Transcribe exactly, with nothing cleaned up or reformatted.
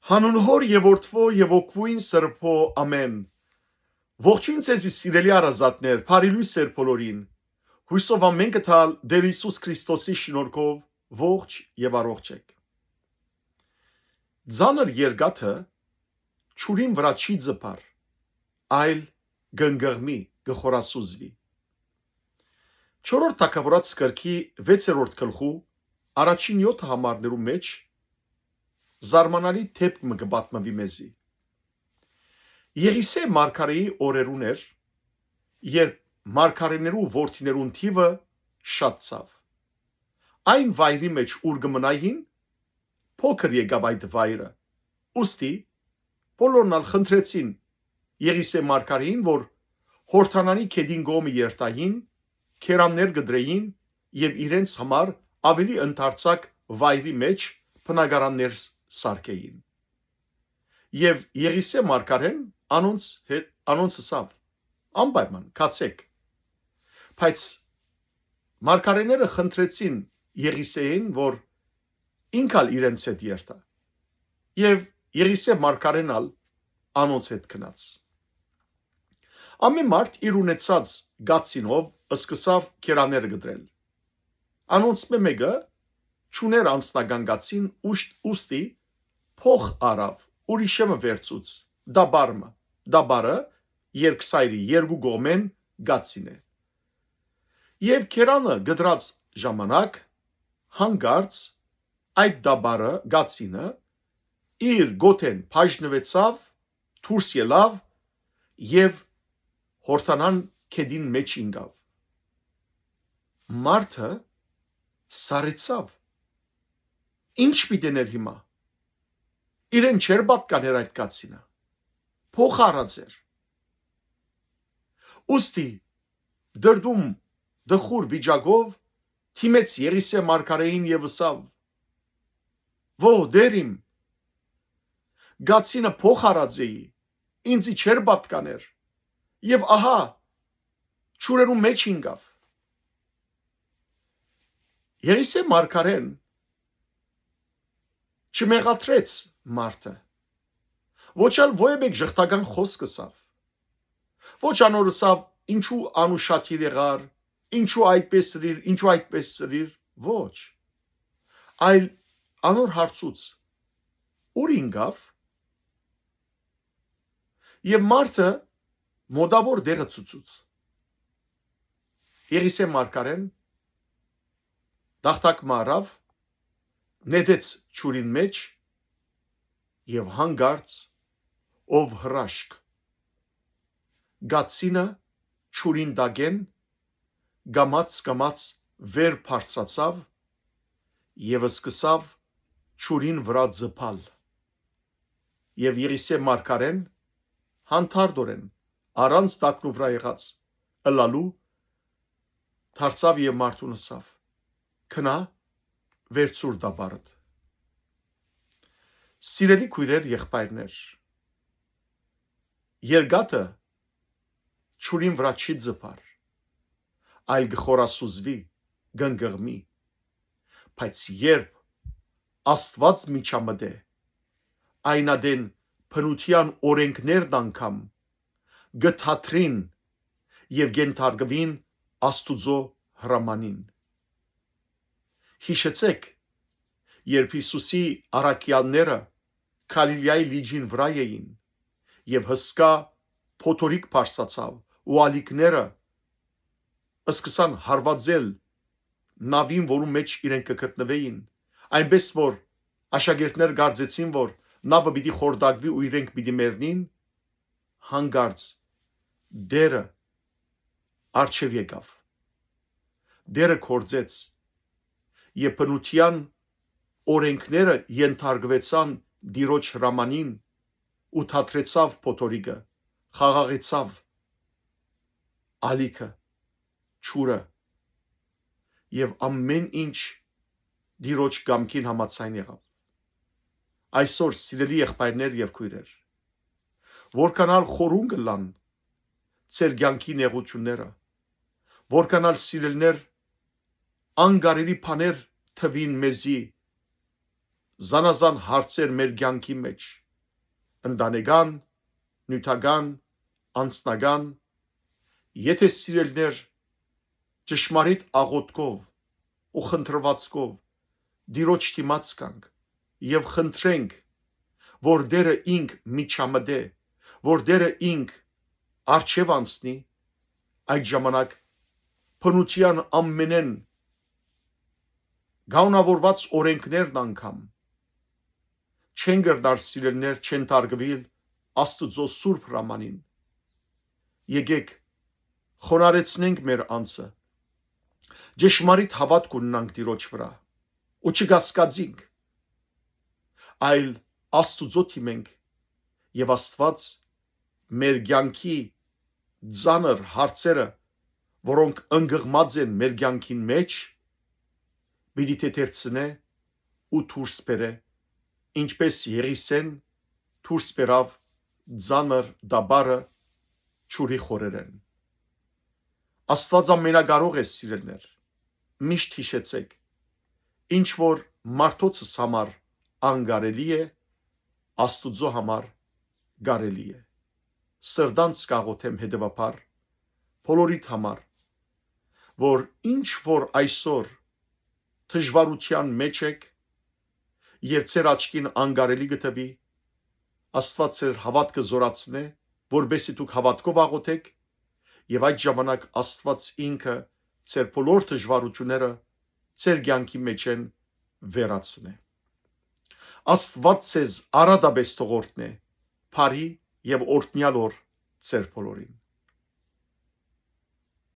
Հանուն Հօր եւ Որդւոյ եւ Հոգւոյն Սրբոյ, ամէն։ Ողջոյն ձեզի, սիրելի հարազատներ, բարի լոյս ձեր բոլորին։ Յոյսով ամէնքը թալ Տէր Յիսուս Քրիստոսի շնորհքով ողջ եւ առողջ էք։ Ծանր երկաթը ջուրին վրայ չի ծփար, այլ կ'ընկղմի, կը խորասուզուի։ Չորրորդ թագաւորաց գրքի վեցերորդ գլխու առաջին եօթ համարներու մէջ զարմանալի դէպք մը կը պատմուի մեզի։ Եղիսէ մարգարէի օրերուն էր, երբ մարգարէներու որդիներուն թիւը շատցաւ։ Այն վայրի մէջ, ուր կը մնային, փոքր եկաւ այդ վայրը։ Ուստի բոլորն ալ խնդրեցին Եղիսէ մարգարէին, որ Յորդանանի գետին կողմը երթային, քերաններ կը դրէին եւ իրենց համար աւելի ընդարձակ վայրի մէջ բնակարաններ սարքէին։ Եւ Եղիսէ մարգարէն անոնց հետ, անոնց ըսաւ. «Անպայման, գացէք»։ Բայց մարգարէները խնդրեցին Եղիսէին, որ ինք ալ իրենց հետ երթայ։ Եւ Եղիսէ մարգարէն ալ անոնց հետ գնաց։ Ամէն մարդ իր ունեցած կացինով սկսաւ քերաները կտրել։ Անոնցմէ մէկը չունէր անձնական կացին, ուշ-, ուստի փոխ առաւ, ուրիշէ մը վերցուց, դաբար մը, դաբարը երկսայրի երկու կողմէն կացին է։ Եւ քերանը կտրած ժամանակ, հանկարծ այդ դաբարը, կացինը, իր գօտէն բաժնուեցաւ, դուրս ելաւ եւ Յորդանան գետին մէջ ինկաւ։ Մարդը սառեցաւ։ Ի՞նչ պիտի ներ հիմա։ Իրեն չէր պատկաներ այդ կացինը։ Փոխ առած էր։ Ուստի դրդում, տխուր վիճակով դիմեց Եղիսէ մարգարէին եւ ըսաւ. «Ո, Տէր իմ, կացինը փոխ առած էի, ինծի չէր պատկաներ, եւ ահա, ջուրերու մէջ ինկաւ»։ Եղիսէ մարգարէն չմեղադրեց մարդը, ոչ ալ ոեւէ մէկ ժխտական խօսք ըսաւ։ Ոչ անոր ըսաւ. «Ինչու անուշադիր եղար, ինչու այդպես ըրիր, ինչու այդպես ըրիր»։ Ոչ։ Այլ անոր հարցուց. «Ո՞ւր ինկաւ»։ Եւ մարդը մօտաւոր տեղը ցուցուց։ Եղիսէ մարգարէն տախտակ մը առաւ, նետեց ջուրին մէջ եւ հանկարծ, ով հրաշք, կացինը ջուրին տակէն կամաց-կամաց վեր բարձրացաւ եւ սկսաւ ջուրին վրայ ծփալ։ Եւ Եղիսէ մարգարէն հանդարտորեն, առանց տակնուվրայ եղած ըլլալու, դարձաւ եւ մարդուն ըսաւ. «Գնա, վերցուր դաբարդ»։ Սիրելի քոյրեր, եղբայրներ, երկաթը ջուրին վրայ չի ծփար, այլ կը խորասուզուի, կ'ընկղմի։ Բայց երբ Աստուած միջամտէ, այն ատեն բնութեան օրէնքներն անգամ կը թատրին եւ կ'ենթարկուին Աստուծոյ հրամանին։ Յիշեցէք, երբ Յիսուսի առաքեալները Գալիլեայի լիճին վրայ էին, եւ հսկայ փոթորիկ բարձրացաւ ու ալիքները սկսան հարուածել նաւին, որու մէջ իրենք կը գտնուէին, այնպէս որ աշակերտները կարծեցին, որ նաւը պիտի խորտակուի ու իրենք պիտի մեռնին, հանկարծ Տէրը առջեւ եկաւ։ Տէրը գործեց, եւ բնութեան օրէնքները ենթարկուեցան Տիրոջ հրամանին ու թատրեցաւ փոթորիկը, խաղաղեցաւ ալիքը, ջուրը, եւ ամէն ինչ Տիրոջ կամքին համաձայն եղաւ։ Այսօր, սիրելի եղբայրներ եւ քոյրեր, որքան ալ խորուն կ'ըլլան ձեր կյանքի նեղութիւնները, որքան ալ սիրելիներ անկարելի բաներ թուին մեզի, զանազան հարցեր մեր կեանքի մէջ, ընտանեկան, նիւթական, անձնական, եթէ սիրելիներ ճշմարիտ աղօթքով ու խնդրուածքով Տիրոջ դիմաց գանք եւ խնդրենք, որ Տէրը ինք միջամտէ, որ Տէրը ինք առջեւ անցնի, այդ ժամանակ բնութեան ամենէն կանոնաւորուած օրէնքներն անգամ չեն կրնար, սիրելիներ, չեն տարգուիլ Աստուծոյ սուրբ հրամանին։ Եկէք խոնարհեցնենք մեր անձը ճշմարիտ հաւատք ունենանք Տիրոջ վրայ ու չկասկածինք, այլ Աստուծոյ դիմենք եւ Աստուած մեր կեանքի ծանր հարցերը, որոնք ընկղմած են մեր կեանքին մէջ, պիտի թեթևցնէ ու դուրս բերէ, ինչպէս Եղիսէն դուրս բերաւ ծանր տապարը ջուրի խորերէն։ Աստուած ամենակարող է, սիրելիներ։ Միշտ յիշեցէք, ինչ որ մարդոցս համար անկարելի է, Աստուծոյ համար կարելի է։ Սրտանց կաղոթեմ հետեւաբար բոլորիդ համար, որ ինչ որ այսօր դժուարութեան մէջ էք եւ ձեր աչքին անկարելի կը թուի, Աստուած ձեր հաւատքը զօրացնէ, որպեսզի դուք հաւատքով աղօթէք, եւ այդ ժամանակ Աստուած ինքը ձեր բոլոր դժուարութիւնները ձեր կեանքի մէջէն վերացնէ։ Աստուած ձեզ արատապէս թող օրհնէ, բարի եւ օրհնեալ օր ձեր բոլորին։